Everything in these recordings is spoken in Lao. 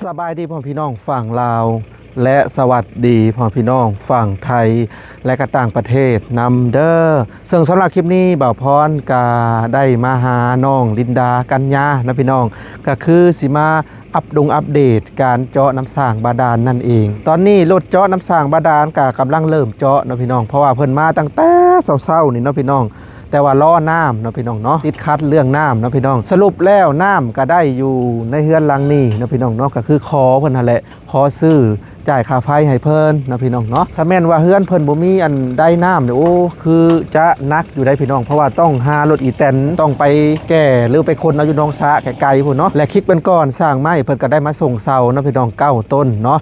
ສະບາຍດີພໍ່ແມ່ພີ່ນ້ອງຝັ່ງລາວ ແລະ ສະຫວັດດີພໍ່ແມ່ພີ່ນ້ອງຝັ່ງໄທ ແລະ ກະຕ່າງປະເທດນຳເດີ. ເຊິ່ງສຳລັບຄລິບນີ້ ບ່າວພອນກະໄດ້ມາຫານ້ອງລິນດາ ກັນຍາເນາະພີ່ນ້ອງ, ກະຄືຊິມາອັບດົງອັບເດດການເຈາະນ້ຳສ້າງບາດານນັ້ນເອງ. ຕອນນີ້ລົດເຈາະນ້ຳສ້າງບາດານກະກຳລັງເລີ່ມເຈາະເນາະພີ່ນ້ອງ, ເພາະວ່າເພິ່ນມາຕັ້ງແຕ່ເຊົ້າໆນີ້ເນາະພີ່ນ້ອງ. ແຕ່ວ່າລໍນ້ຳເນາະພີ່ນ້ອງເນາະ, ຕິດຂັດເລື່ອງນ້ຳເນາະພີ່ນ້ອງ. ສະຫຼຸບແລ້ວນ້ຳກະໄດ້ຢູ່ໃນເຮືອນຫຼັງນີ້ເນາະພີ່ນ້ອງເນາະ, ກະຄືຂໍເພິ່ນຫັ້ນແຫຼະ, ຂໍຊື້ຈ່າຍຄ່າໄຟໃຫ້ເພິ່ນເນາະພີ່ນ້ອງເນາະ. ຖ້າແມ່ນວ່າເຮືອນເພິ່ນບໍ່ມີອັນໄດ້ນ້ຳນີ້ ໂອ້ ຄືຈະໜັກຢູ່ໄດ໋ພີ່ນ້ອງ, ເພາະວ່າຕ້ອງຫາລົດອີແຕນ ຕ້ອງໄປແກ່ ຫຼືໄປຂົນເອົາຢູ່ໜອງສະໄກໆພຸ້ນເນາະ. ແລະ ຄລິບກ່ອນໆ ຊ່າງໄມ້ເພິ່ນກະໄດ້ມາສົ່ງເສົາເນາະພີ່ນ້ອງ ເກົ້າຕົ້ນເນາະ.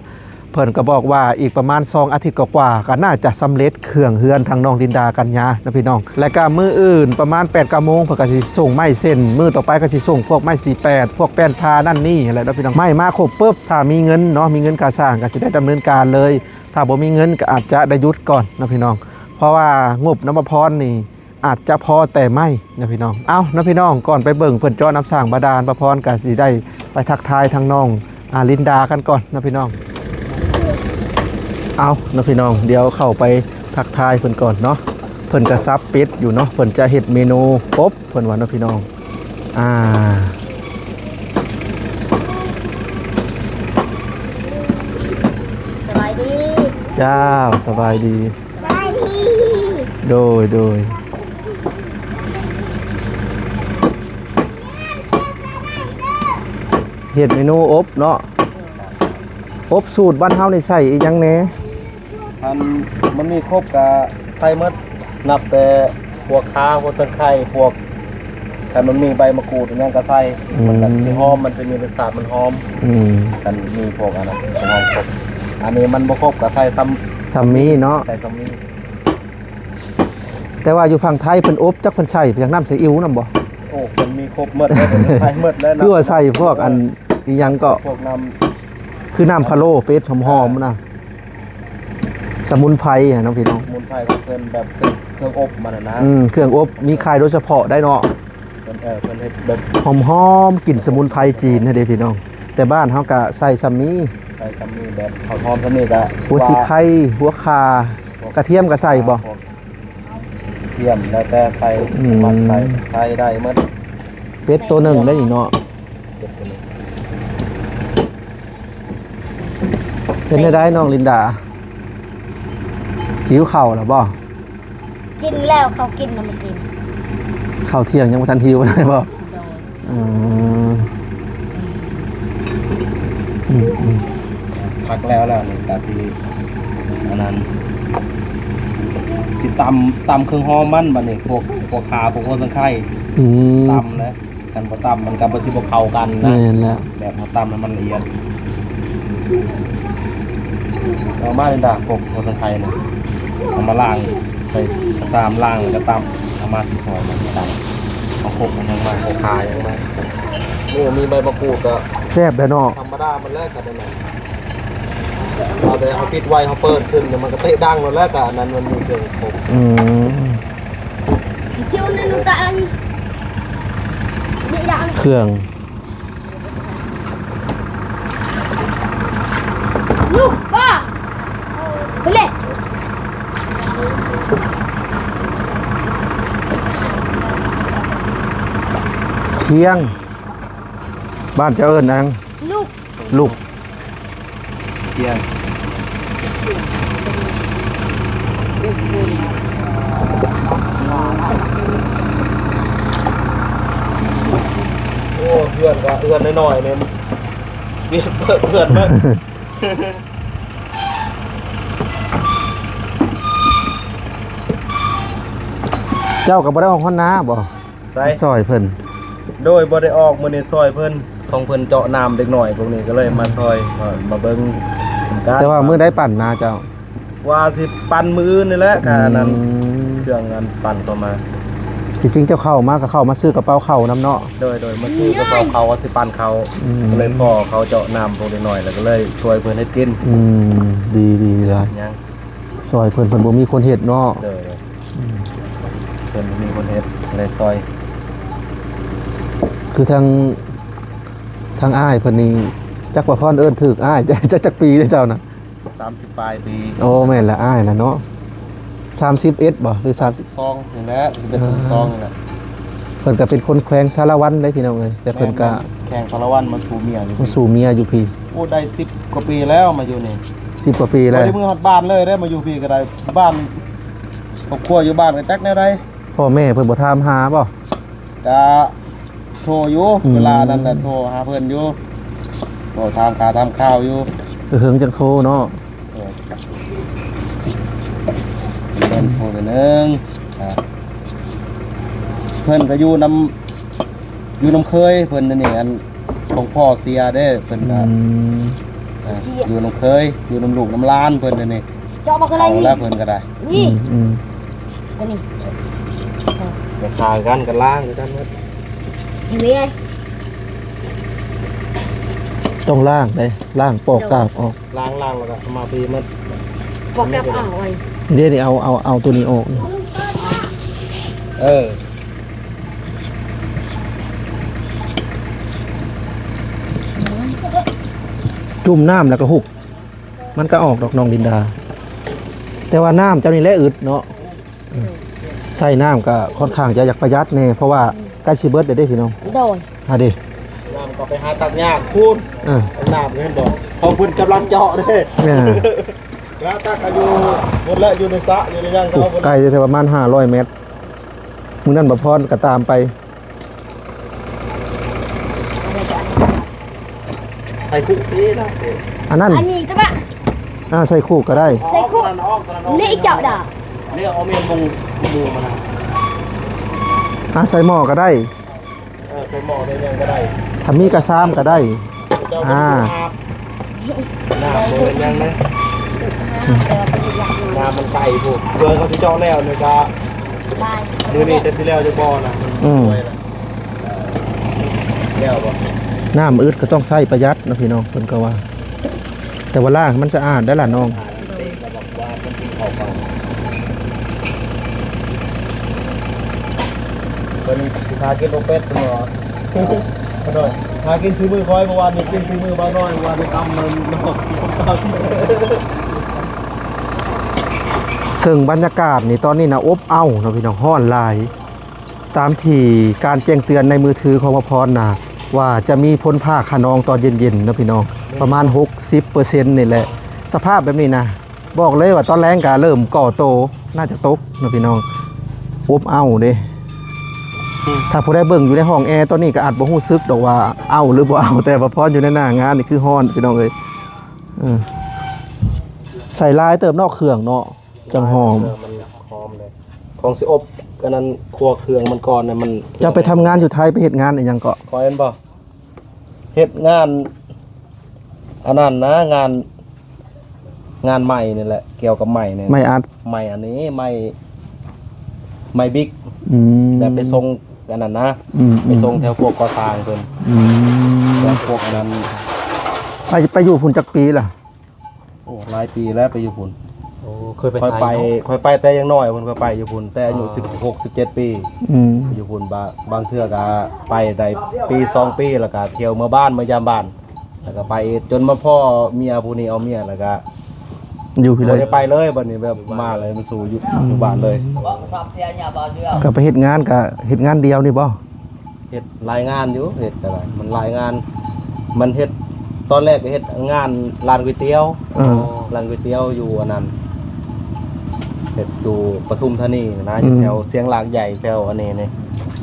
ເພິ່ນກໍບອກວ່າອີກປະມານສອງອາທິດກວ່າໆ ກໍໜ້າຈະສຳເລັດເຄື່ອງເຮືອນທາງນ້ອງລິນດາ ກັນຍາເນາະພີ່ນ້ອງ. ແລະກະມື້ອື່ນປະມານແປດເກົ້າໂມງ ເພິ່ນກໍຊິສົ່ງໄມ້ເຊັ່ນ, ມື້ຕໍ່ໄປກໍຊິສົ່ງພວກໄມ້ສີ່ແປດ ພວກແປ້ນຜ້ານັ້ນນີ້ແຫຼະເນາະພີ່ນ້ອງ. ໄມ້ມາຄົບປຶບ ຖ້າມີເງິນເນາະ, ມີເງິນຄ່າສ້າງກໍຊິໄດ້ດຳເນີນການເລີຍ, ຖ້າບໍ່ມີເງິນກໍອາດຈະໄດ້ຢຸດກ່ອນເນາະພີ່ນ້ອງ, ເພາະວ່າງົບນຳບ່າວພອນນີ້ ອາດຈະພໍແຕ່ໄມ້ນະພີ່ນ້ອງ. ເອົ້ານະພີ່ນ້ອງ, ກ່ອນໄປເບິ່ງເພິ່ນເຈາະນ້ຳສ້າງບາດານ, ບ່າວພອນກະຊິໄດ້ໄປທັກທາຍທາງນ້ອງ ອາ ລິນດາກັນກ່ອນນະພີ່ນ້ອງ. ເອົ້ານະພີ່ນ້ອງ, ດຽວເຂົ້າໄປທັກທາຍເພິ່ນກ່ອນເນາະ. ເພິ່ນກະສັບເປັດຢູ່ເນາະ, ເພິ່ນຈະເຮັດເມນູອົບ ເພິ່ນວ່າເນາະພີ່ນ້ອງ. ອາ ສະບາຍດີ. ເຈົ້າ ສະບາຍດີ. ສະບາຍດີ. ໂດຍ ໂດຍ. ເຮັດເມນູອົບເນາະ. ອົບສູດບ້ານເຮົານີ້ໃສ່ອີ່ຫຍັງແດ່? ອັນ ມັນມີຄົບກະໃສ່ໝົດ, ນັບແຕ່ຫົວຂ່າ ຫົວຕະໄຄ ພວກ ຄັນມັນມີໃບມະກູດອີ່ຫຍັງກໍໃສ່. ອືມ ມັນກໍຊິຫອມ, ມັນຈະມີລົດຊາດ ມັນຫອມ. ອືມ ຄັນມີພວກອັນນັ້ນ ຫອມຄົບ. ອັນນີ້ມັນບໍ່ຄົບກໍໃສ່ຊ່ຳ ຊ່ຳມີເນາະ, ໃສ່ຊ່ຳມີ. ແຕ່ວ່າຢູ່ຝັ່ງໄທເພິ່ນອົບ ຈັກເພິ່ນໃສ່ຫຍັງ ນ້ຳຊີອິ້ວນຳບໍ່? ໂອ້ ເພິ່ນມີຄົບໝົດເລີຍ, ເພິ່ນໃສ່ໝົດເລີຍ. ຄືວ່າໃສ່ພວກອັນ ເອີ ອີ່ຫຍັງເກາະ ພວກນ້ຳ ຄືນ້ຳພະໂລ້ເປັດຫອມໆນະ. ສະໝຸນໄພຫັ້ນເນາະພີ່ນ້ອງ, ສະໝຸນໄພຂອງເພິ່ນ ແບບເຄື່ອງ ເຄື່ອງອົບມັນນະ. ອືມ ເຄື່ອງອົບມີຂາຍໂດຍສະເພາະໄດ້ເນາະ. ເພິ່ນ ເອີ ເພິ່ນເຮັດແບບຫອມໆ ກິ່ນສະໝຸນໄພຈີນຫັ້ນເດ້ພີ່ນ້ອງ. ແຕ່ບ້ານເຮົາກະໃສ່ຊ່ຳນີ້ ໃສ່ຊ່ຳນີ້ ແບບຫອມໆຊ່ຳນີ້ກະ ຫົວສີໄຄ ຫົວຂ່າ ກະທຽມກະໃສ່ບໍ່? ກະທຽມ ແລ້ວແຕ່ໃສ່ ອືມ ມັກໃສ່ ໃສ່ໄດ້ໝົດ. ເປັດໂຕໜຶ່ງໄດ້ນີ້ເນາະ. ເປັນແນວໃດນ້ອງລິນດາ? ຫິວເຂົ້າແລ້ວບໍ່? ກິນແລ້ວ ເຂົ້າກິນນຳມາກິນ. ເຂົ້າທ່ຽງຍັງບໍ່ທັນຫິວເລີຍບໍ່? ໂດຍ. ອືມ ອືມ ອືມ ພັກແລ້ວ ແລ້ວນີ້ກະຊິ ອັນນັ້ນ ຊິຕຳ ຕຳເຄື່ອງຫອມມັນ ບາດນີ້ ພວກ ພວກຂ່າ ພວກຫົວສັງໄຄ. ອືມ ຕຳເລີຍ. ຄັນບໍ່ຕຳມັນກໍບໍ່ ຊິບໍ່ເຂົ້າກັນນະ. ແມ່ນແລ້ວ. ແບບເຮົາຕຳໃຫ້ມັນລະອຽດ. ເອົາມາເລີຍດາ ພວກຫົວສັງໄຄນະ, ເອົາມາລ້າງ ໃສ່ຊາມລ້າງ ແລ້ວກໍຕຳ. ເອົາມາຊິຊອຍ ມາຕຳ. ເອົາຄົກມັນຍັງມາ ເອົາຂ່າຍັງມາ. ໂອ້ ມີໃບມະກູດກໍແຊບແລ້ວເນາະ. ທຳມະດາມັນແຫຼະ ກໍໄດ້ນັ້ນ. ເອົາແຕ່ເຮົາປິດໄວ້ ເຮົາເປີດຂຶ້ນ ແລ້ວມັນກໍເຕະດັງໂລດແຫຼະ. ກໍອັນນັ້ນມັນມີເຄື່ອງຄົບ. ອືມ. ເຄື່ອງ ຄຽງ ບ້ານເຈົ້າເອີ້ນຫຍັງ? ລູກ ລູກ. ໂອ້ ເຮືອນກໍເຮືອນນ້ອຍໆ ນີ້ ວຽກເພິ່ນເບິດ. ເຈົ້າກໍບໍ່ໄດ້ອອກຮອດນາບໍ່? ໃສ? ຊ່ອຍເພິ່ນ. ໂດຍ ບໍ່ໄດ້ອອກ ມື້ນີ້ຊ່ອຍເພິ່ນ ຂອງເພິ່ນເຈາະນ້ຳເດັກນ້ອຍພວກນີ້ ກໍເລີຍມາຊ່ອຍ ມາເບິ່ງນຳກັນ. ແຕ່ວ່າມື້ໃດປັ່ນນາເຈົ້າ? ວ່າຊິປັ່ນມື້ອື່ນນີ້ແຫຼະ. ອືມ ກະອັນນັ້ນ ເຄື່ອງອັນປັ່ນເຂົ້າມາ. ທີ່ຈິງເຈົ້າເຂົ້າມາ ກໍເຂົ້າມາຊື້ກະເປົາເຂົ້ານຳເນາະ? ໂດຍ ໂດຍ ມາຊື້ກະເປົາເຂົ້າ ວ່າຊິປັ່ນເຂົ້າ. ອືມ ກໍເລີຍພໍເຂົາເຈາະນ້ຳພວກເດັກນ້ອຍ ແລ້ວກໍເລີຍຊ່ວຍເພິ່ນເຮັດກິນ. ອືມ ດີ ດີຫຼາຍ. ຍັງ ຊ່ອຍເພິ່ນ ເພິ່ນບໍ່ມີຄົນເຮັດເນາະ. ໂດຍ ອືມ ເພິ່ນບໍ່ມີຄົນເຮັດ ເລີຍຊ່ອຍ. ຄືທາງ ທາງອ້າຍເພິ່ນນີ້ ຈັກວ່າພອນເອີ້ນຖືກອ້າຍ ຈັກ ຈັກປີເດ້ເຈົ້ານະ? ສາມສິບປາຍປີ. ໂອ້ ແມ່ນລະ ອ້າຍລະເນາະ ສາມສິບເອັດບໍ່ ຫຼື ສາມສິບ ສອງນີ້ແຫຼະ ສິບເອັດ ສາມສິບສອງນີ້ແຫຼະ. ເພິ່ນກໍເປັນຄົນແຂວງສາລະວັນເດ້ພີ່ນ້ອງເອີຍ ແຕ່ເພິ່ນກໍ ແຂວງສາລະວັນ ມາສູ່ເມຍຢູ່ ມາສູ່ເມຍຢູ່ພີ້. ໂອ້ ໄດ້ສິບກວ່າປີແລ້ວມາຢູ່ນີ້ ສິບກວ່າປີແລ້ວ. ບໍ່ໄດ້ເມືອຮອດບ້ານເລີຍເດ້ ມາຢູ່ພີ້ກໍໄດ້ ບ້ານຄອບຄົວຢູ່ບ້ານກໍຈັກແນວໃດ. ພໍ່ແມ່ເພິ່ນບໍ່ຖາມຫາບໍ່? ກະໂທຢູ່ ອືມ ເວລານັ້ນນະໂທຫາເພິ່ນຢູ່ ໂທຖາມຂ່າວຖາມຂ່າວຢູ່. ເອີ ເຫິງຈັ່ງໂທເນາະ. ເອີ ເພິ່ນໂທເທື່ອໜຶ່ງ ອ່າ ເພິ່ນກໍຢູ່ນຳ ຢູ່ນຳເຄີຍເພິ່ນນີ້ ອັນຂອງພໍ່ເສຍເດ້ ເພິ່ນກໍ ອືມ ເອີ ຢູ່ນຳເຄີຍ ຢູ່ນຳລູກນຳຫຼານເພິ່ນນີ້. ເຈາະບໍ່ຄືໄລນີ້ ເອົາແລ້ວເພິ່ນກໍໄດ້ ນີ້ ອືມ ອືມ ຕົວນີ້ ໄປຂ້າງກັນກັນລ້າງຄືກັນໝົດ. ນີ້ ຕ້ອງລ້າງເດ້ ລ້າງປອກກາບອອກ ລ້າງ ລ້າງແລ້ວກໍເອົາມາພີ້ໝົດ ປອກກາບອອກໄວ້. ເດ ນີ້ເອົາ ເອົາ ເອົາຕົວນີ້ອອກ. ເອີ ຈຸ່ມນ້ຳແລ້ວກໍຫຸບ ມັນກໍອອກດອກນ້ອງລິນດາ ແຕ່ວ່ານ້ຳເຈົ້ານີ້ແຫຼະອຶດເນາະ. ເອີ ໃສ່ນ້ຳກໍຄ່ອນຂ້າງຈະຢາກປະຢັດແດ່ ເພາະວ່າໃກ້ຊິເບິດແລ້ວເດ້ພີ່ນ້ອງ. ໂດຍ ຫາເດ້ ນ້ຳກໍໄປຫາຕັກຍາກພຸ້ນ ເອີ ນ້ຳເຫັນບໍ່ ຂອງເພິ່ນກຳລັງເຈາະເດ້. ເອີ ແລ້ວຕັກກໍຢູ່ພຸ້ນແຫຼະ ຢູ່ໃນສະ ຢູ່ໃນຫຍັງກໍເອົາພຸ້ນ ໄກແຕ່ປະມານຫ້າຮ້ອຍແມັດ. ມື້ນັ້ນບ່າວພອນກໍຕາມໄປ ໃສ່ຄຸນີ້ນະ ອັນນັ້ນ ອັນນີ້ຈະບະ ອ່າ ໃສ່ຄຸກໍໄດ້ ໃສ່ຄຸ ເອົາຕົວນັ້ນອອກ ຕົວນັ້ນອອກ ນີ້ເຈົ້າດາ ນີ້ເອົາເມນມຸງ ມຸງມັນນະ ອ່າ ໃສ່ໝໍ້ກໍໄດ້ ເອີ ໃສ່ໝໍ້ໃສ່ຫຍັງກໍໄດ້ ຖ້າມີກະຊາມກໍໄດ້ ເຈົ້າ ອ່າ ນ້ຳບໍ່ເປັນຫຍັງເດ້ ນ້ຳມັນໄກພຸ້ນ ເພື່ອເຂົາຊິເຈາະແລ້ວນີ້ກະ ບາຍ ມື້ນີ້ແຕ່ຊິແລ້ວຢູ່ບໍ່ນະ ອືມ ແລ້ວບໍ່ ນ້ຳອຶດກໍຕ້ອງໃຊ້ປະຢັດເນາະພີ່ນ້ອງ ເພິ່ນກໍວ່າ ແຕ່ວ່າລ້າງໃຫ້ມັນສະອາດໄດ້ລະນ້ອງ. ເພິ່ນຊິຫາກິນບໍ່ເປັດເພິ່ນວ່າ ເພິ່ນວ່າຫາກິນສີມືຂ້ອຍ ເມື່ອວານນີ້ກິນສີມືບ່າວນ້ອຍ ເມື່ອວານນີ້ຕຳມັນເນາະ. ເຊິ່ງບັນຍາກາດນີ້ຕອນນີ້ນະ ອົບເອົ້າເນາະພີ່ນ້ອງ ຮ້ອນຫຼາຍ. ຕາມທີ່ການແຈ້ງເຕືອນໃນມືຖືຂອງບ່າວພອນນະ ວ່າຈະມີຝົນຟ້າຂະນອງຕອນເຢັນໆເນາະພີ່ນ້ອງ ປະມານຫົກສິບເປີເຊັນນີ້ແຫຼະ. ສະພາບແບບນີ້ນະ ບອກເລີຍວ່າຕອນແລງກະເລີ່ມກໍ່ໂຕ ໜ້າຈະຕົກເນາະພີ່ນ້ອງ. ອົບເອົ້າເດ້ ອືມ ຖ້າຜູ້ໃດເບິ່ງຢູ່ໃນຫ້ອງແອຕອນນີ້ກໍອາດບໍ່ຮູ້ສຶກດອກວ່າເອົ້າຫຼືບໍ່ເອົ້າ ແຕ່ວ່າພອນຢູ່ໃນໜ້າງານນີ້ຄືຮ້ອນພີ່ນ້ອງເອີຍ. ເອີ ໃສ່ຫຼາຍເຕີບເນາະ ເຄື່ອງເນາະ ຈັ່ງຫອມ ເຄື່ອງມັນຫອມເດ້. ຂອງຊິອົບອັນນັ້ນ ຄົວເຄື່ອງມັນກ່ອນນະ ມັນ ເຈົ້າໄປທຳງານຢູ່ໄທ ໄປເຮັດງານອີ່ຫຍັງເກາະ? ຂ້ອຍແມ່ນບໍ່ ເຮັດງານອັນນັ້ນນະ ງານ ງານໄມ້ນີ້ແຫຼະ ກ່ຽວກັບໄມ້ນີ້ ໄມ້ອັດ ໄມ້ອັນນີ້ ໄມ້ ໄມ້ບິກ ອືມ ແບບໄປສົ່ງອັນນັ້ນນະ ອືມ ໄປສົ່ງແຖວພວກກໍ່ສ້າງເພິ່ນ ອືມ ແບບພວກອັນນັ້ນ. ໄປ ໄປຢູ່ພຸ້ນຈັກປີລະ? ໂອ້ ຫຼາຍປີແລ້ວໄປຢູ່ພຸ້ນ. ໂອ້ ເຄີຍໄປ ຂ້ອຍໄປ ໄທເນາະ ຂ້ອຍໄປແຕ່ຍັງນ້ອຍພຸ້ນ ຂ້ອຍໄປຢູ່ພຸ້ນແຕ່ອາຍຸ ອໍ ສິບຫົກ ສິບເຈັດປີ. ອືມ ໄປຢູ່ພຸ້ນ ບາງ ບາງເທື່ອກໍໄປໄດ້ປີສອງປີ ແລ້ວກໍທ່ຽວເມືອບ້ານ ເມືອຢາມບ້ານ ແລ້ວກໍໄປອີກ ຈົນມາພໍ້ເມຍຜູ້ນີ້ເອົາເມຍ ແລ້ວກໍຢູ່ພີ້ເລີຍ ບໍ່ໄດ້ໄປເລີຍ. ບັດນີ້ແບບມາແລ້ວມັນສູ້ຢູ່ ອືມ ຢູ່ບ້ານເລີຍ. ກໍໄປເຮັດງານ ກໍເຮັດງານດຽວນີ້ບໍ່? ເຮັດຫຼາຍງານຢູ່ ເຮັດກໍໄດ້ ມັນຫຼາຍງານ. ມັນເຮັດ ຕອນແລກກໍເຮັດງານຮ້ານກ໋ວຍຕຽວ ເອີ ຮ້ານກ໋ວຍຕຽວຢູ່ອັນນັ້ນ ເຮັດຢູ່ປະທຸມທານີນະ ອືມ ຢູ່ແຖວຊຽງລາກໃຫຍ່ ແຖວອັນນີ້ນີ້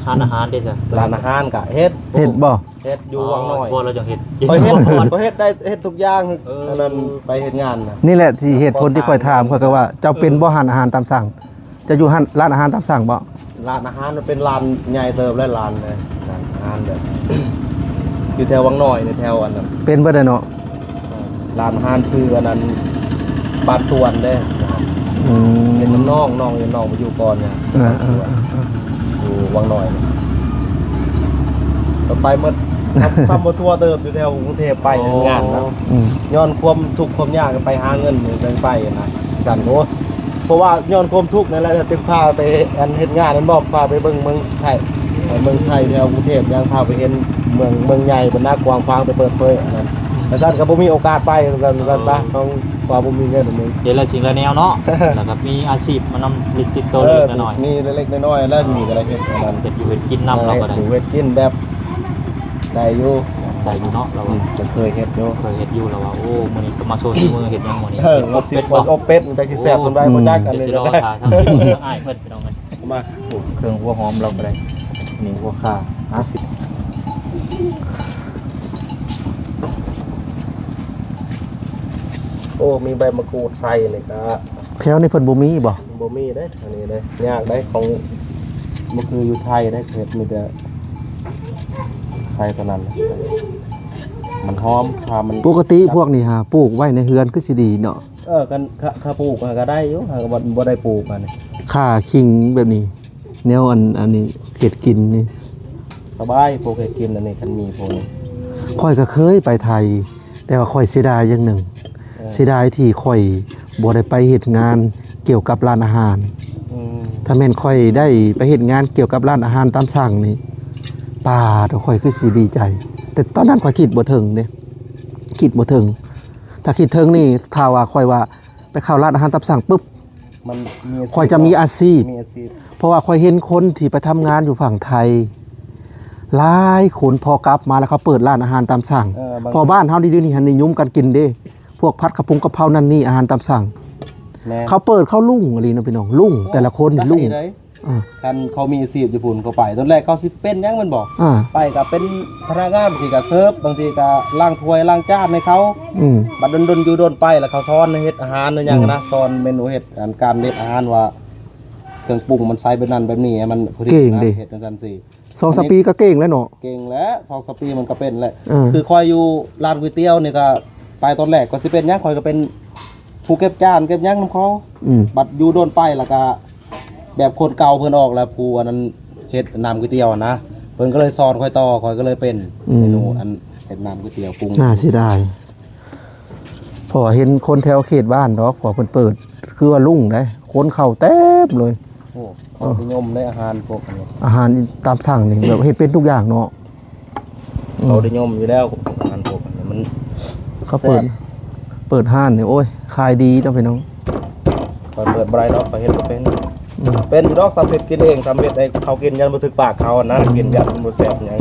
ຮ້ານອາຫານເດ້ຊະ? ຮ້ານອາຫານກໍເຮັດ. ເຮັດບໍ່? ເຮັດຢູ່ວັງນ້ອຍ. ອໍ ພໍ່ລາວຈະເຮັດ ຂ້ອຍເຮັດ ຂ້ອຍເຮັດໄດ້ ເຮັດທຸກຢ່າງ. ເອີ ອັນນັ້ນໄປເຮັດງານນະ. ນີ້ແຫຼະທີ່ເຫດຜົນທີ່ຂ້ອຍຖາມ ຂ້ອຍກໍວ່າ ເຈົ້າເປັນບໍ່ຮ້ານອາຫານຕາມສັ່ງ? ຈະຢູ່ຮ້ານ ຮ້ານອາຫານຕາມສັ່ງບໍ່? ຮ້ານອາຫານມັນເປັນຮ້ານໃຫຍ່ເຕີບແລ້ວ ຮ້ານ ເອີ ຮ້ານອາຫານແບບ ຢູ່ແຖວວັງນ້ອຍ ໃນແຖວອັນນັ້ນ ເປັນເບິດແລ້ວເນາະ. ເອີ ຮ້ານອາຫານຊື່ອັນນັ້ນ ບ້ານສວນເດ້. ອືມ ເປັນນ້ອງ ນ້ອງ ນ້ອງໄປຢູ່ກ່ອນນະ ເອີ ບ້ານສວນ ເອີ ເອີ ຢູ່ວັງນ້ອຍ. ກໍໄປໝົດ ຊ້ຳ ຊ້ຳບໍ່ທົ່ວເຕີບ ຢູ່ແຖວກຸງເທບໄປເຮັດງານນະ. ອືມ ຍ້ອນຄວາມທຸກຄວາມຍາກ ໄປຫາເງິນຈັ່ງໄປນະ ກັນ. ໂອ້ ເພາະວ່າຍ້ອນຄວາມທຸກນັ້ນແຫຼະ ຈຶ່ງພາໄປອັນເຮັດງານນັ້ນ ບອກພາໄປເບິ່ງເມືອງໄທ ເມືອງໄທແຖວກຸງເທບ ຍັງພາໄປເຫັນເມືອງ ເມືອງໃຫຍ່ ບັນດາກວ້າງຂວາງ ໄປເປີດເຜີຍອັນນັ້ນ. ແຕ່ຊັ້ນກໍບໍ່ມີໂອກາດໄປຄືກັນ ເອີ ວ່າບໍ່ມີເງິນ ເຮັດຫຼາຍສິ່ງຫຼາຍແນວເນາະ ແລ້ວກໍມີອາຊີບມານຳ ຕິດໂຕເລັກໆນ້ອຍໆ ມີເລັກໆນ້ອຍໆ ແລ້ວມີກໍໄດ້ເຮັດອັນນັ້ນ ເຮັດຢູ່ເຮັດກິນນຳ ເອີ ເຮົາກໍໄດ້ ເຮັດຢູ່ເຮັດກິນແບບໄດ້ຢູ່ ໄດ້ຢູ່ເນາະ ລາວວ່າ ອືມ ກໍເຄີຍເຮັດຢູ່ ເຄີຍເຮັດຢູ່ ລາວວ່າ ໂອ້ ມື້ນີ້ກໍມາໂຊສີມືເຮັດຫຍັງມື້ນີ້ ເອີ ເຮັດອົບເປັດບໍ່ ເຮັດອົບເປັດ ໄປຊິແຊບສ່ຳໃດ ອືມ ບໍ່ຈັກ ອັນນີ້ກໍໄດ້ ດຽວຊິລໍຖ້າທາງຊີວິດທາງອ້າຍເພິ່ນ ພີ່ນ້ອງເອີຍ ມາ ໂອ້ ເຄື່ອງຫົວຫອມລາວກໍໄດ້ ນີ້ຫົວຂ່າ ຫ້າສິບ ໂອ້ ມີໃບມະກູດໃສ່ນີ້ກະ ແຖວນີ້ເພິ່ນບໍ່ມີບໍ່? ບໍ່ມີເດ້ ອັນນີ້ເດ້ ຍາກເດ້ ຂອງ ບໍ່ຄືຢູ່ໄທເດ້ ເຮັດມີແຕ່ໃສ່ຕົວນັ້ນ ມັນຫອມ ຖ້າມັນ ປົກກະຕິພວກນີ້ຫາປູກໄວ້ໃນເຮືອນຄືຊິດີເນາະ. ເອີ ຄັນ ຖ້າ ຖ້າປູກກໍໄດ້ຢູ່ ຖ້າບໍ່ ບໍ່ໄດ້ປູກຫັ້ນ ຂ່າ ຂີງແບບນີ້ ແນວອັນ ອັນນີ້ເຮັດກິນນີ້ ສະບາຍ ພວກເຮັດກິນອັນນີ້ ຄັນມີພວກນີ້ ຂ້ອຍກໍເຄີຍໄປໄທ ແຕ່ວ່າຂ້ອຍເສຍດາຍຢ່າງໜຶ່ງ ເອີ ເສຍດາຍທີ່ຂ້ອຍບໍ່ໄດ້ໄປເຮັດງານກ່ຽວກັບຮ້ານອາຫານ ອືມ ຖ້າແມ່ນຂ້ອຍໄດ້ໄປເຮັດງານກ່ຽວກັບຮ້ານອາຫານຕາມສັ່ງນີ້ ປາດ ຂ້ອຍຄືຊິດີໃຈ ແຕ່ຕອນນັ້ນຂ້ອຍຄິດບໍ່ເຖິງເດ້ ຄິດບໍ່ເຖິງ ຖ້າຄິດເຖິງນີ້ ຖ້າວ່າຂ້ອຍວ່າໄປເຂົ້າຮ້ານອາຫານຕາມສັ່ງປຶບ ມັນມີອາຊີບ ຂ້ອຍຈະມີອາຊີບ ມີອາຊີບ ເພາະວ່າຂ້ອຍເຫັນຄົນທີ່ໄປທຳງານຢູ່ຝັ່ງໄທ ຫຼາຍຄົນພໍກັບມາແລ້ວເຂົາເປີດຮ້ານອາຫານຕາມສັ່ງ ເອີ ເພາະບ້ານເຮົາດຽວນີ້ຫັ້ນນິຍົມກັນກິນເດ້ ພວກຜັດກະພົງກະເພົານັ້ນນີ້ ອາຫານຕາມສັ່ງ ແມ່ນ ເຂົາເປີດ ເຂົາລຸ້ງອີ່ຫຼີເນາະພີ່ນ້ອງ ລຸ້ງ ແຕ່ລະຄົນລຸ້ງ ໄດ້ ອ່າ ຄັນເຂົາມີອາຊີບຢູ່ພຸ້ນ ເຂົາໄປ ຕອນແລກເຂົາຊິເປັນຫຍັງແມ່ນບໍ່? ອ່າ ໄປກໍເປັນພະນັກງານ ບາງທີກໍເສີບ ບາງທີກໍລ້າງຖ້ວຍລ້າງຈານໃຫ້ເຂົາ ອືມ ບັດດົນໆຢູ່ດົນໄປ ແລ້ວເຂົາສອນເຮັດອາຫານອີຫຍັງ ອືມ ນະ ສອນເມນູເຮັດ ອັນການເຮັດອາຫານວ່າ ເຄື່ອງປຸງມັນໃສ່ແບບນັ້ນແບບນີ້ ໃຫ້ມັນພໍດີນະ ເກັ່ງເດ້ ເຮັດຈັ່ງຊັ້ນຊິ ສອງສາມປີກໍເກັ່ງແລ້ວເນາະ ເກັ່ງແລ້ວ ສອງສາມປີມັນກໍເປັນແລ້ວ ເອີ ຄືຂ້ອຍຢູ່ຮ້ານກ໋ວຍຕຽວນີ້ກໍ ໄປຕອນແລກກໍຊິເປັນຫຍັງ ຂ້ອຍກໍເປັນຜູ້ເກັບຈານເກັບຫຍັງນຳເຂົາ ອືມ ບັດຢູ່ດົນໄປແລ້ວກໍ ແບບຄົນເກົ່າເພິ່ນອອກແລ້ວ ຜູ້ອັນນັ້ນເຮັດນ້ຳກ໋ວຍຕຽວຫັ້ນນະ ເພິ່ນກໍເລີຍສອນຂ້ອຍຕໍ່ ຂ້ອຍກໍເລີຍເປັນ ອືມ ເມນູອັນເຮັດນ້ຳກ໋ວຍຕຽວປຸງ ໜ້າເສຍດາຍ ເພາະວ່າເຫັນຄົນແຖວເຂດບ້ານດອກ ເພາະເພິ່ນເປີດ ຄືວ່າລຸ້ງໃດ໋ ຄົນເຂົ້າເຕັມເລີຍ ໂອ້ ເຂົານິຍົມໃນອາຫານພວກນີ້ ອາຫານຕາມສັ່ງນີ້ ແບບເຮັດເປັນທຸກຢ່າງເນາະ ເຂົານິຍົມຢູ່ແລ້ວ ອືມ ອາຫານພວກນີ້ມັນ ເຂົາເປີດ ແຊບ ເປີດຮ້ານນີ້ ໂອ້ຍ ຂາຍດີເນາະພີ່ນ້ອງ ຂ້ອຍເປີດບໍ່ໄດ້ດອກ ຂ້ອຍເຮັດບໍ່ເປັນ ອືມ ເປັນຢູ່ດອກ ສ່ຳເຮັດກິນເອງ ສ່ຳເຮັດໃຫ້ເຂົາກິນ ຢ້ານບໍ່ຖືກປາກເຂົາຫັ້ນນະ ອືມ ກິນຢ້ານມັນບໍ່ແຊບຫຍັງ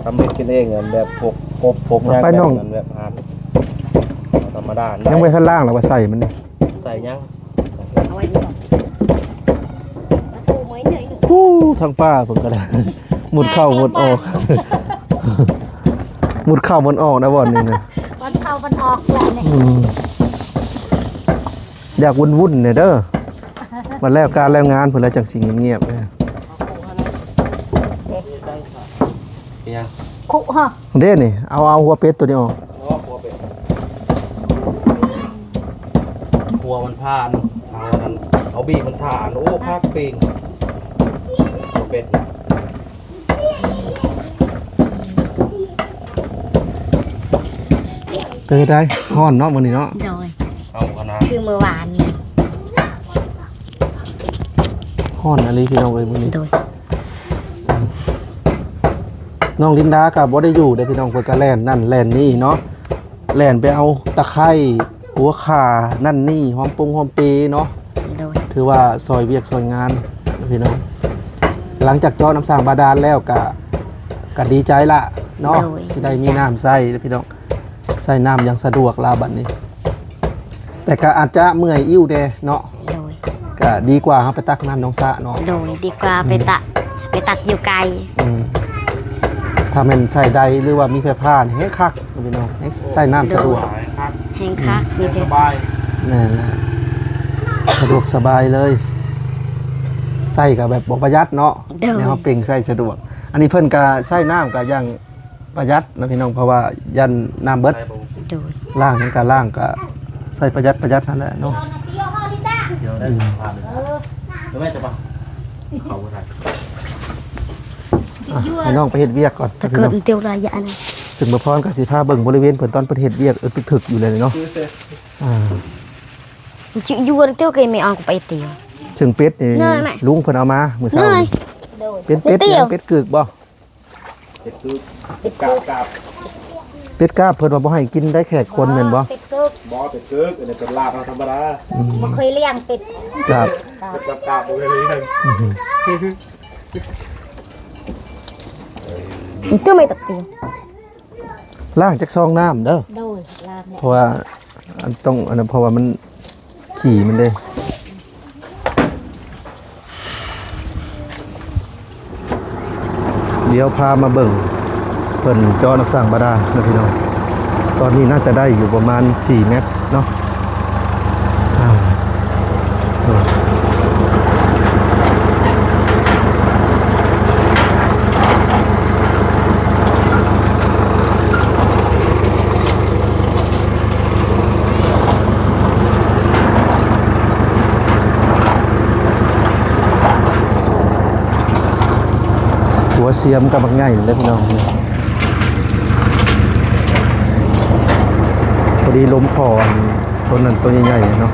ສ່ຳເຮັດກິນເອງ ອັນແບບພວກກົບພວກຫຍັງ ໄປນ້ອງ ແບບນັ້ນ ແບບຮ້ານທຳມະດາ ຍັງບໍ່ທັນລ້າງ ແລ້ວວ່າໃສ່ມັນນີ້ ໃສ່ຫຍັງ? ເອົາໄວ້ນີ້ກ່ອນ ໂອ້ ທາງປ່າເພິ່ນກໍໄດ້ ມຸດເຂົ້າມຸດອອກ ມຸດເຂົ້າມຸດອອກນະບ່ອນນີ້ນະ ບ່ອນເຂົ້າບ່ອນອອກແຫຼະນີ້ ອືມ ຢາກວຸ້ນໆແດ່ເດີ ມາແລ້ວການແລ້ວງານເພິ່ນແລ້ວຈັ່ງຊິງຽບໆເດີ ເປັນຫຍັງ? ຄຸຮະ ເດ້ນີ້ ເອົາ ເອົາຫົວເປັດໂຕນີ້ອອກ ເອົາຫົວເປັດ ຫົວມັນຜ່ານ ເອົາອັນນັ້ນ ເອົາບີມັນທ່າ ໂອ້ ຄັກປີ້ງ ຫົວເປັດ ເປັນໃດ? ຮ້ອນເນາະມື້ນີ້ເນາະ ໂດຍ ເອົາກັນນະ ຄືມື້ວານນີ້ ຮ້ອນອີ່ຫຼີພີ່ນ້ອງເອີຍມື້ນີ້ ໂດຍ ນ້ອງລິນດາກໍບໍ່ໄດ້ຢູ່ເດ້ພີ່ນ້ອງ ເພິ່ນກໍແລ່ນນັ້ນແລ່ນນີ້ເນາະ ແລ່ນໄປເອົາຕະໄຄ ຫົວຂ່າ ນັ້ນນີ້ ຫອມປົງຫອມເປເນາະ ໂດຍ ຖືວ່າຊ່ອຍວຽກຊ່ອຍງານພີ່ນ້ອງ ຫຼັງຈາກເຈາະນ້ຳສ້າງບາດານແລ້ວກະ ກະດີໃຈລະເນາະ ໂດຍ ຊິໄດ້ມີນ້ຳໃຊ້ເດ້ພີ່ນ້ອງ ໃຊ້ນ້ຳຢ່າງສະດວກລະບັດນີ້ ແຕ່ກະອາດຈະເມື່ອຍອິ້ວແດ່ເນາະ ໂດຍ ກະດີກວ່າເຮົາໄປຕັກນ້ຳໜອງສະເນາະ ໂດຍ ດີກວ່າໄປຕັກ ອືມ ໄປຕັກຢູ່ໄກ ອືມ ຖ້າແມ່ນໃຊ້ໄດ ຫຼືວ່າມີໄຟຟ້ານີ້ແຮງຄັກພີ່ນ້ອງ ແຮງໃຊ້ນ້ຳສະດວກ ໂດຍ ແຮງຄັກ ອືມ ມີແຕ່ ສະບາຍ ແມ່ນແຫຼະ ສະດວກສະບາຍເລີຍ ໃຊ້ກໍແບບບໍ່ປະຢັດເນາະ ໂດຍ ແນວເຮົາເປັ່ງໃຊ້ສະດວກ ອັນນີ້ເພິ່ນກໍໃຊ້ນ້ຳກໍຢ່າງ ປະຢັດນະພີ່ນ້ອງ ເພາະວ່າຢ້ານນ້ຳເບິດ ໂດຍ ລ້າງຫຍັງກະລ້າງ ກະໃຊ້ປະຢັດປະຢັດຫັ້ນແຫຼະເນາະ ດຽວໄດ້ ອືມ ຜ່ານເລີຍ ແມ່ຈະປະ ເຂົ້າບໍ່ໄດ້ ອ່ະ ໃຫ້ນ້ອງໄປເຮັດວຽກກ່ອນ ຕະເກີນ ພີ່ນ້ອງ ເຕີວລາຍຍະນະ ຊຶ່ງບໍ່ພອນກໍຊິພາເບິ່ງບໍລິເວນເພິ່ນຕອນເພິ່ນເຮັດວຽກ ອຶກທຶກໆຢູ່ເລີຍເນາະ ອ່າ ຢູ່ເຕີວໄກແມ່ອອນກໍໄປເຕີວ ຊຶ່ງເປັດນີ້ ເນີຍແມ່ ລຸງເພິ່ນເອົາມາມື້ເຊົ້ານີ້ ເປັດ ເປັດຫຍັງ ເປັດກຶກບໍ່? ເປັດຄື ເປັດກາບ ກາບ ເປັດກາບເພິ່ນວ່າບໍ່ໃຫ້ກິນໄດ້ແຂກຄົນແມ່ນບໍ່? ເປັດເກີກ ບໍ່ ເປັດເກີກ ອັນນີ້ເປັດລາບເຮົາທຳມະດາ. ອືມ ບໍ່ເຄີຍລ້ຽງເປັດ ກາບ ເປັດກາບ ກາບບໍ່ເຄີຍລ້ຽງ. ອືມ ຕື່ມໄປຕັກຕີ ລ້າງຈັກຊອງນ້ຳເດີ. ໂດຍ ລ້າງແລ້ວ ເພາະວ່າອັນຕ້ອງ ອັນນັ້ນ ເພາະວ່າມັນ ຂີ້ມັນເດ້. ດຽວພາມາເບິ່ງເພິ່ນເຈາະນ້ຳສ້າງບາດານເນາະພີ່ນ້ອງ. ຕອນນີ້ໜ້າຈະໄດ້ຢູ່ປະມານສີ່ແມັດເນາະ. ອ່າ ຫົວເສຍມກັບບັກໃຫຍ່ເດ້ພີ່ນ້ອງ. ພໍດີລົມພໍອັນ ໂຕນັ້ນໂຕໃຫຍ່ໆເນາະ.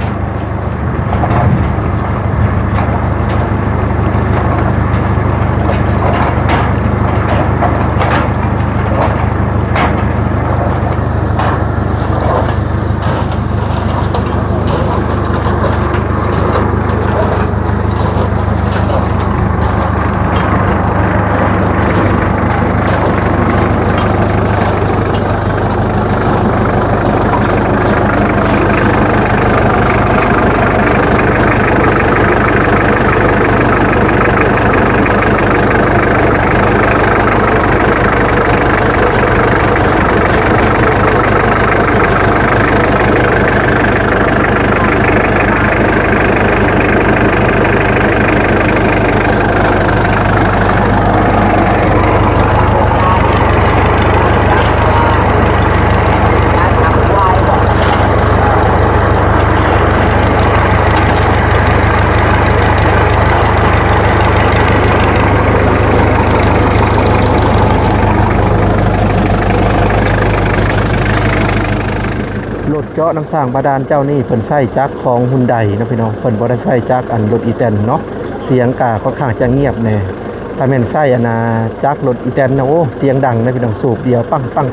ລົດເຈາະນ້ຳສ້າງບາດານເຈົ້ານີ້ ເພິ່ນໃຊ້ຈັກຂອງຮຸນໄດເນາະພີ່ນ້ອງ, ເພິ່ນບໍ່ໄດ້ໃຊ້ຈັກອັນລົດອີແຕນເນາະ. ສຽງກະຄ່ອນຂ້າງຈະງຽບແດ່. ຖ້າແມ່ນໃຊ້ອັນນ່າຈັກລົດອີແຕນນະ ໂອ້ ສຽງດັງນະພີ່ນ້ອງ, ສູບດຽວປັງ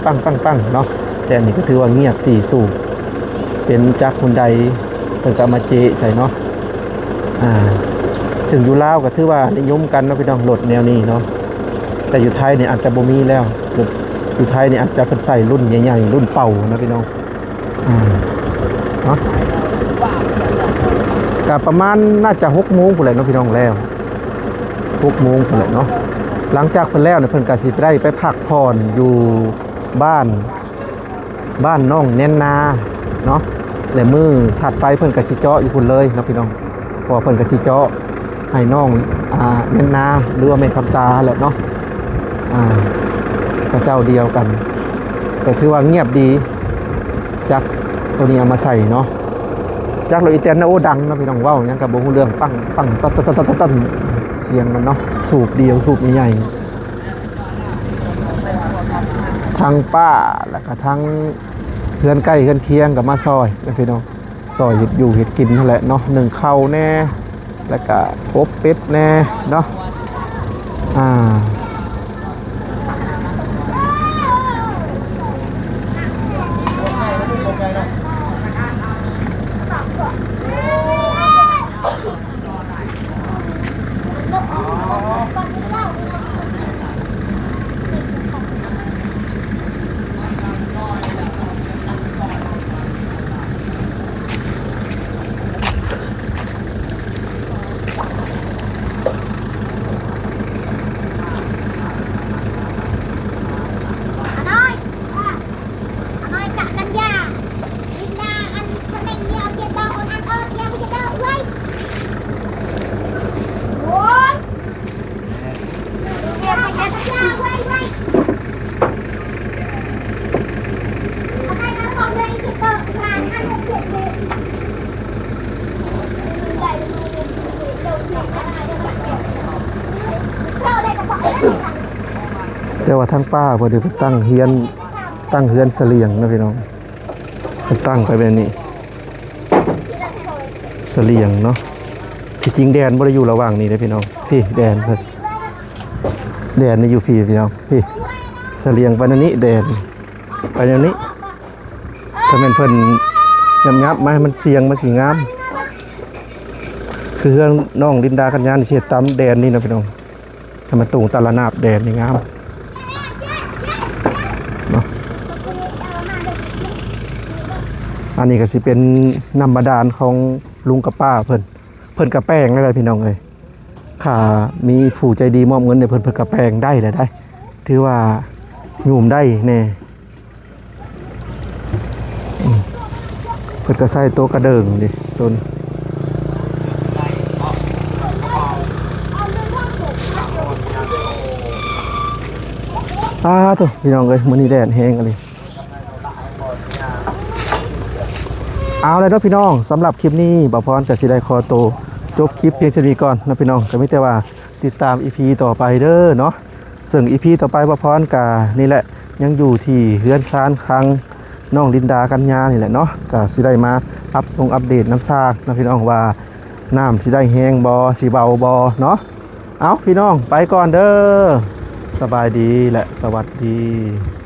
ໆໆໆເນາະ. ແຕ່ອັນນີ້ກໍຖືວ່າງຽບສີ່ສູບ ເປັນຈັກຮຸນໄດ ເພິ່ນກໍເອົາມາເຈະໃສ່ເນາະ. ອ່າ ຊຶ່ງຢູ່ລາວກໍຖືວ່ານິຍົມກັນເນາະພີ່ນ້ອງ ລົດແນວນີ້ເນາະ. ແຕ່ຢູ່ໄທນີ້ອາດຈະບໍ່ມີແລ້ວ, ລົດຢູ່ໄທນີ້ອາດຈະເພິ່ນໃຊ້ລຸ້ນໃຫຍ່ໆ ລຸ້ນເປົ່ານະພີ່ນ້ອງ. ອ່າ ເນາະ ກະປະມານໜ້າຈະຫົກໂມງພຸ້ນແຫຼະເນາະພີ່ນ້ອງ, ແລ້ວຫົກໂມງພຸ້ນແຫຼະເນາະ. ຫຼັງຈາກເພິ່ນແລ້ວນີ້ ເພິ່ນກະຊິໄດ້ໄປພັກຜ່ອນຢູ່ບ້ານ ບ້ານນ້ອງແນນນາເນາະ ແລະມື້ຖັດໄປເພິ່ນກໍຊິເຈາະຢູ່ພຸ້ນເລີຍເນາະພີ່ນ້ອງ, ເພາະວ່າເພິ່ນກໍຊິເຈາະໃຫ້ນ້ອງ ອ່າ ແນນນາ ຫຼືວ່າແມ່ຄຳຕາແຫຼະເນາະ. ອ່າ ເຂົາເຈົ້າດຽວກັນ ແຕ່ຖືວ່າງຽບດີ. ຈັກໂຕນີ້ເອົາມາໃສ່ເນາະ, ຈັກລົດອີແຕນນະ ໂອ້ ດັງເນາະພີ່ນ້ອງ, ເວົ້າຫຍັງກໍບໍ່ຮູ້ເລື່ອງ, ປັງໆ ຕັນໆ ສຽງມັນເນາະ, ສູບດຽວ ສູບໃຫຍ່ໆ. ທັງປ້າ ແລ້ວກະທັງເຮືອນໃກ້ເຮືອນຄຽງກໍມາຊ່ອຍນະພີ່ນ້ອງ, ຊ່ອຍເຮັດຢູ່ເຮັດກິນຫັ້ນແຫຼະເນາະ, ໜຶ້ງເຂົ້າແດ່ ແລ້ວກະອົບເປັດແດ່ເນາະ. ອ່າ. ແຕ່ວ່າທາງປ່າເພິ່ນໄດ້ໄປຕັ້ງເຮືອນ ຕັ້ງເຮືອນສະຫຼຽງນະພີ່ນ້ອງ, ເພິ່ນຕັ້ງໄປແບບນີ້ ສະຫຼຽງເນາະ. ທີ່ຈິງແດນບໍ່ໄດ້ຢູ່ລະຫວ່າງນີ້ເດ້ພີ່ນ້ອງ, ພີ້ແດນເພິ່ນ ແດນນີ້ຢູ່ພີ້ພີ່ນ້ອງ, ພີ້ສະຫຼຽງໄປແນວນີ້ແດນ. ໄປແນວນີ້. ຖ້າແມ່ນເພິ່ນຫຍັບໆມາໃຫ້ມັນສ່ຽງ ມັນຊິງາມ. ຄືເຮືອນນ້ອງລິນດາກັນຍານີ້ ຊິເຮັດຕາມແດນນີ້ນະພີ່ນ້ອງ, ໃຫ້ມັນຕົງຕາລະນາບແດນນີ້ງາມເນາະ. ອັນນີ້ກໍຊິເປັນນ້ຳບາດານຂອງລຸງກັບປ້າເພິ່ນ. ເພິ່ນກະແປງໄດ້ແລ້ວພີ່ນ້ອງເອີຍ, ຖ້າມີຜູ້ໃຈດີມອບເງິນໃຫ້ເພິ່ນ ເພິ່ນກະແປງໄດ້ແລ້ວໄດ໋, ຖືວ່າຫຍຸ່ມໄດ້ແດ່. ອືມ ເພິ່ນກະໃສ່ໂຕກະເດີງນີ້ ໂຕນີ້. ອ້າໂທ້ ພີ່ນ້ອງເອີຍ ມື້ນີ້ແດດແຮງອີ່ຫຼີ. ເອົາແລ້ວເນາະພີ່ນ້ອງ, ສຳລັບຄລິບນີ້ ບ່າວພອນກະຊິໄດ້ຂໍໂຕຈົບຄລິບພຽງສ່ຳນີ້ກ່ອນເນາະພີ່ນ້ອງ. ກະມີແຕ່ວ່າຕິດຕາມອີພີຕໍ່ໄປເດີເນາະ. ເຊິ່ງອີພີຕໍ່ໄປ ບ່າວພອນກະນີ້ແຫຼະ ຍັງຢູ່ທີ່ເຮືອນຊານທາງນ້ອງລິນດາກັນຍານີ້ແຫຼະເນາະ, ກະຊິໄດ້ມາອັບລົງອັບເດດນຳຊ່າງເນາະພີ່ນ້ອງ ວ່ານ້ຳຊິໄດ້ແຮງບໍ່ ຊິເບົາບໍ່ເນາະ. ເອົາພີ່ນ້ອງ ໄປກ່ອນເດີ, ສະບາຍດີ ແລະ ສະຫວັດດີ.